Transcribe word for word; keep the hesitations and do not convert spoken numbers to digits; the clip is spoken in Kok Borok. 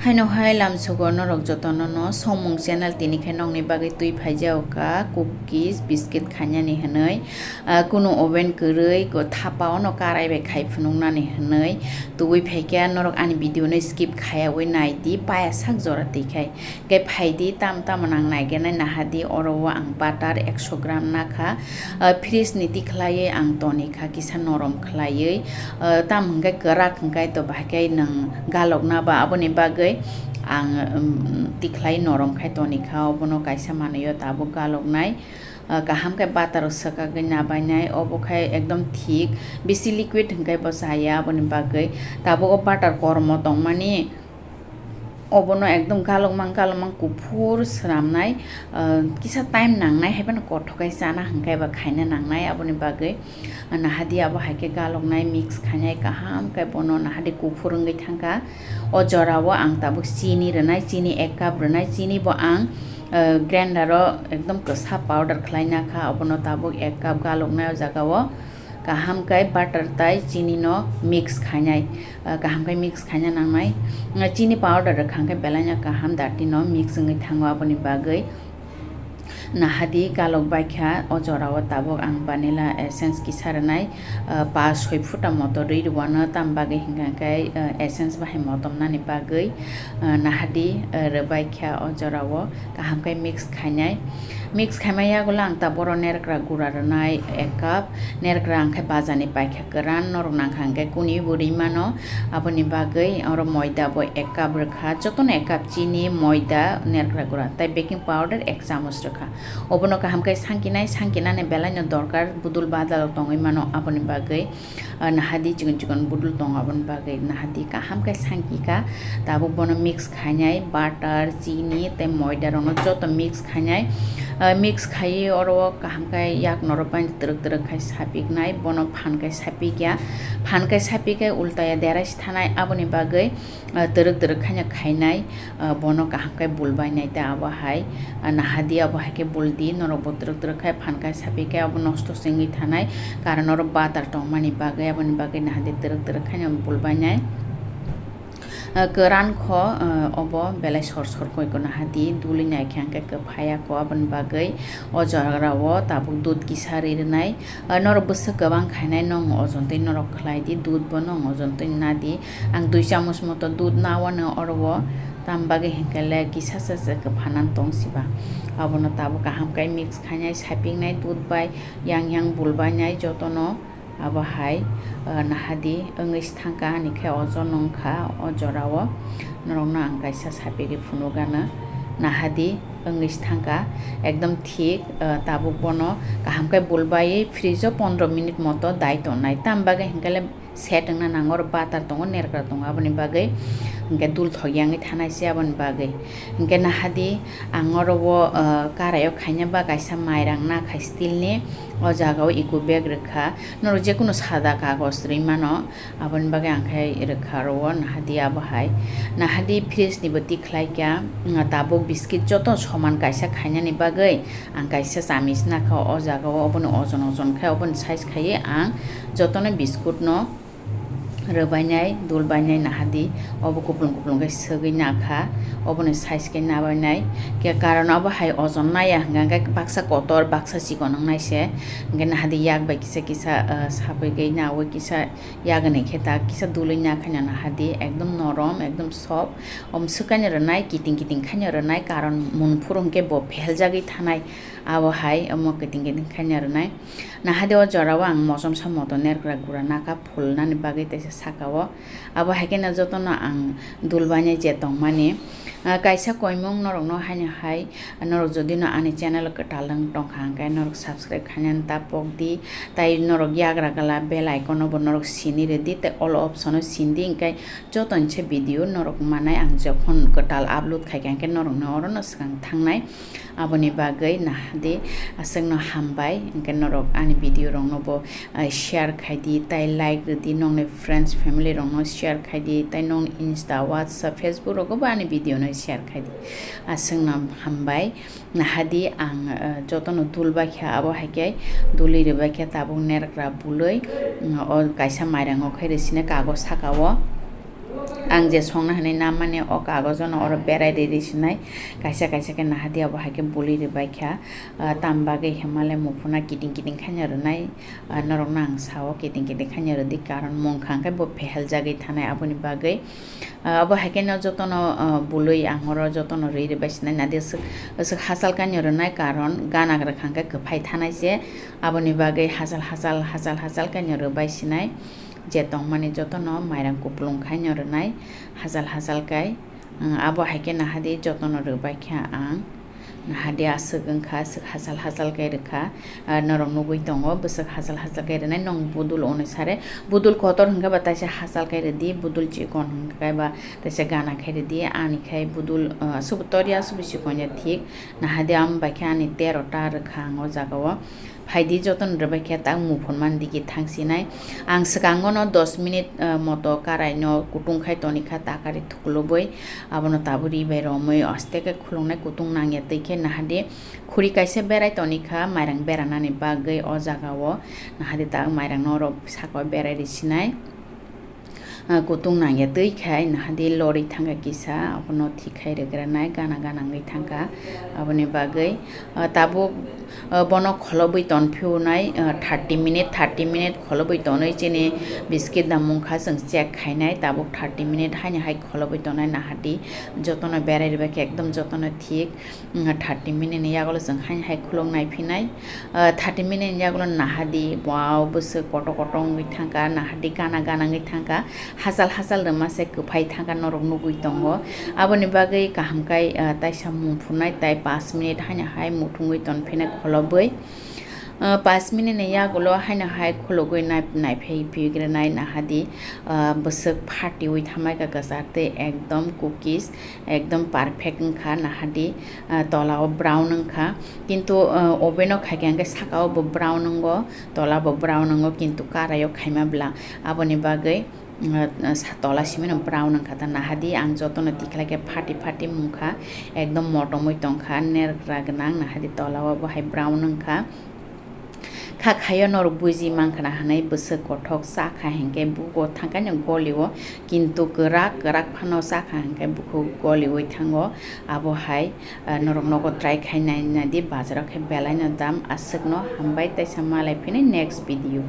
Haino hai lamsogo norok jotono no Somung channel tini khe nokni bagwi twi phaijago ka cookies biscuit khainani hwnwi, ah, kunu oven kwrwi go thapa ono karai bai khai phunuknani hwnwi tubui phaikha. Norok ani video no skip khaiyawi naidi, paya sak jora twi khai. Khe phaidi, tam tamo nang naigenai nahadi, oro o ang butter ekso gram nakha, ah, fridge ni tikhlaiwi ang tonikha kisa norom khlaiwi, ah, tam hwnkhe kwrak hwnkhe to bahai khe nwng galokna ba, aboni bagwi ang, um, tikhlai norom khai tonikha, obono kaisa manwi o tabuk galoknai, ah, kaham khe butter o swkagwi nabainai, obo khai ekdom thik, bisi liquid hwnkhe bo chaya, aboni bagwi tabuk o butter kormo tongmani. Obono ekdom galokmang galokmang kuphur swnamnai, ah, kisa time nangnai, haiphano kothok khe chana hwnkhe ba khaina nangnai, aboni bagwi nahadi abo hai khe galoknai, mix khainai kaham khe bono nahadi kuphur wngwi thangkha. O jorao ang tabuk chini rwnai, chini ek cup rwnai, chini bo ang, ah, grinder o ekdom kwsa powder khlaina kha, obono tabuk ek cup galoknai o jagao. Kaham khe butter tai chini no mix khainai, ah, kaham khe mix khaina nangnai. Ah, chini powder rwkha hwnkhe belai no kaham dati no mix wngwi thango, aboni bagwi nahadi galok baikha. O jorao tabuk ang vanilla essence kisa rwnai, ah, pa soi futa moto rwi rwano, tam bagwi hwnkha khe, ah, essence bahai motom nani bagwi, ah, nahadi, ah, rwbaikha o jorao. Kaham khe mix khainai. Mix khaima yagulo ang taboro nerkra gura rwnai ek cup, nerkra ang khe bazar ni paikha kwran, norok nangkha hwnkhe kuni bo rwi mano, aboni bagwi oro moida bo ek cup rwkha, jotono ek cup chini, moida, nerkra gura tei baking powder ek chamoch rwkha. Obono kaham khe sangkinai, sangkinani belai no dorkar, budul badal tongwi mano, aboni bagwi ah, nahadi chikon chikon budul tongo, aboni bagwi nahadi kaham khe sangki kha. Tabuk bono mix khainai, butter, chini tei moida rokno joto mix khainai. Ah, mix khaiwi oro o kaham khe yak norok bai twrwk twrwk khai sapiknai, bono phan khai sapikya, phan khai sapikhe ultaya derai se thanai, aboni bagwi ah, twrwk twrwk khaino khainai, ah, bono kaham khe bulbainai ta abo hai, ah, nahadi abo hai khe buldi, norok bo twrwk twrwk khai phan khai sapikhe abo nosto se wngwi thanai, karon oro butter tongmani bagwi, aboni bagwi nahadi twrwk twrwk khaino bulbainai. Ah, kwran kho, ah, obo belai sor sor koi ko nahadi duli nai khe hwnkhe kwphaya ko, aboni bagwi o jorao tabuk dud kisa ri rwnai. Ah, norok bwswk kwbang khainai, nwng ojon twi norok khlai di, dud bo nwng ojon twi na di. Ang dui chamoch moto dud nawano oro o, tam bagwi hinkhe le kisa se se kwphanan tong siba. Abono tabuk kaham khe mix khainai, sapiknai dud bai, yang yang bulbainai jotono. Abo hai, ah, nahadi wngwi se thangkha, ani khe ojon wngkha o jorao. Norokno ang kaisa sapigwi phunukgana, nahadi wngwi se thangkha, ekdom thik, ah, tabuk bono kaham khe bulbaiwi fridge o pondro minute moto dai tonnai, tam bagwi hinkhe le set wngna nango, oro butter tongo, nerkra tongo, aboni bagwi hinkhe dul thok yangwi thanai se aboni bagwi. Hinkhe nahadi ang oro o, ah, karai o khaina ba kaisa mairang nakhai steel ni, o jaga o eco bag rwkha, norok jekunu sada kagoj rwi mano. Aboni bagwi ang khe rwkha oro o nahadi abo hai. Nahadi fridge ni bo tik khlai kha, mm, tabuk biscuit joto soman kaisa khainani bagwi ang kaisa chamis nakha o jaga o, oboni ojon ojon khai oboni size khaiwi ang jotono biscuit no rwbainai, dulbainai nahadi, obo kuplung kuplung khe swgwi nakha, oboni size khe nabainai. Khe karon abo hai ojon naya hwnkha khe baksa kotor, baksa chikon wngnai se, hwnkhe nahadi yak bai kisa kisa, ah, sapigwi nawi kisa. Yagani khe ta kisa dului na khaina nahadi, ekdom norom, ekdom soft. Om swkhaino rwnai, kiting kiting khaino rwnai, karon munphuru hwnkhe bo pheljagwi thanai. Abo hai omo kiting kiting khaino rwnai. Nahadi o jorao ang mosomsa moto nerkra gura nakha phulnani bagwi teisa sakao. Abo hai kheno jotono ang dulbainai je tongmani. Ah, kaisa koimung norokno haino hai, norok jodi no ani channel o kwtal wng tongkha hwnkhe norok subscribe khainani ta pokdi. Tai norok yagra gala bell icon o bo norok sini rwdi, tei all option o sindi, hinkhe joto ni se video norok manai ang jokhon kwtal upload khaikha hinkhe norok no oro no swkang thangnai. Aboni bagwi nahadi aswkno hambai, hinkhe norok ani video rok no bo, ah, share khaidi, tei like rwdi, nokni friends family rok no share khaidi, tei nokni Insta, WhatsApp, Facebook rogo bo ani video no share khaidi. Aswkno hambai. Nahadi ang, eh, jotono dul baikha, abo hai khe duli rwbaikha tabuk nerkra bului, mm, o kaisa mairang o khai rwsine kago saka o. Ang je songna hinwi nammani o kagojono oro berai riri sinai, kaisa kaisa khe nahadi abo hai khe bului rwbaikha, ah, tam bagwi himale muphuna kiting kiting khaino rwnai, ah, norokno ang sao kiting kiting khaino rwdi, karon mungkha hwnkhe bo pheheljagwi thanai, aboni bagwi, ah, abo hai kheno jotono, ah, bului ang oro jotono rwi rwbai sinai, nadi swk, swk hachal khaino rwnai, karon gana rwkha hwnkhe kwphai thanai se, aboni bagwi hachal hachal hachal hachal khaino rwbai sinai. Je tongmani jotono mairang kupulung khaino rwnai, hachal hachal kai, ang abo hai khe nahadi jotono rwbai kha ang. Nahadi aswk wngkha, aswk hachal hachal kai rwkha, ah, norok nugui tongo, bwswk hachal hachal kai rwnai, nwng budul onwi sare, budul kotor hwnkhe ba taisa hachal kai rwdi, budul chikon hwnkhe ba taisa gana khai rwdi, ani khai budul, ah, aswk toria aswk sikon ya thik, nahadi am bai khe ani tero ta rwkha ang o jaga o. Phaidi jotono rwbai khe tak muphunmani digi thangsinai. Ang swkango no dos minute, ah, moto karai no kutung khai toni kha takari thuklubui. Abono tabuk ri bai romwi aste khe khulungnai kutung nangya twi khe nahadi khuri kaisa berai toni kha mairang beranani bagwi o jaga o. Nahadi tak mairang no oro saka o berai ri sinai. Ah, kutung nangya twi khai nahadi lorwi thangkha kisa, abono thik khai rwgranai gana gana wngwi thangkha. Aboni bagwi, ah, tabuk, ah, bono kholobwi tonphiyunai, ah, thirty minute, thirty minute kholobwi tonwi chini biscuit da mungkha chwng check khainai, tabuk thirty minute haino hai kholobwi tongnai nahadi jotono berai rwbaikhe ekdom jotono thik. Wngkha thirty minute ni yagulo chwng haino hai khuluk naiphinai. Ah, thirty minute ni yagulo nahadi, wow, bwswk kotor kotor wngwi thangkha, nahadi gana gana wngwi thangkha, hachal hachal rwma se kwphai thangkha, norok nugui tongo. Aboni bagwi kaham kai, ah, taisa mung phunai tai paanch minute haino hai muthungwi tonphinai kholobwi. Ah, paanch minute ni yagulo haino hai khulugwi nai-, naiphai phigrinai nahadi, ah, bwswk phatiwi thamai kha kwchar tei ekdom cookies. Ekdom perfect wngkha nahadi, ah, tola o brown wngkha, kintu, ah, oven o khaikha hwnkhe saka o bo brown wngo, tola bo brown wngo, kintu karai o khaima bwla aboni bagwi, ah, sa-, tola simi no brown wngkha ta nahadi. Ang jotono tikhlai khe phati phati mungkha, ekdom motomwi tongkha, nerkra gwnang nahadi tola o bo hai brown wngkha. Kha khaio norok buji mankha na hwnwi bwswk kothok cha kha hinkhe bugo thangkhaino golio, kintu kwrak kwrak phano cha kha hinkhe bukhuk goliwi thango. Abo hai, ah, norok nogo try khai nai nai di, bazaro khe belaino dam aswkno. Hambai teisa malai phini next video.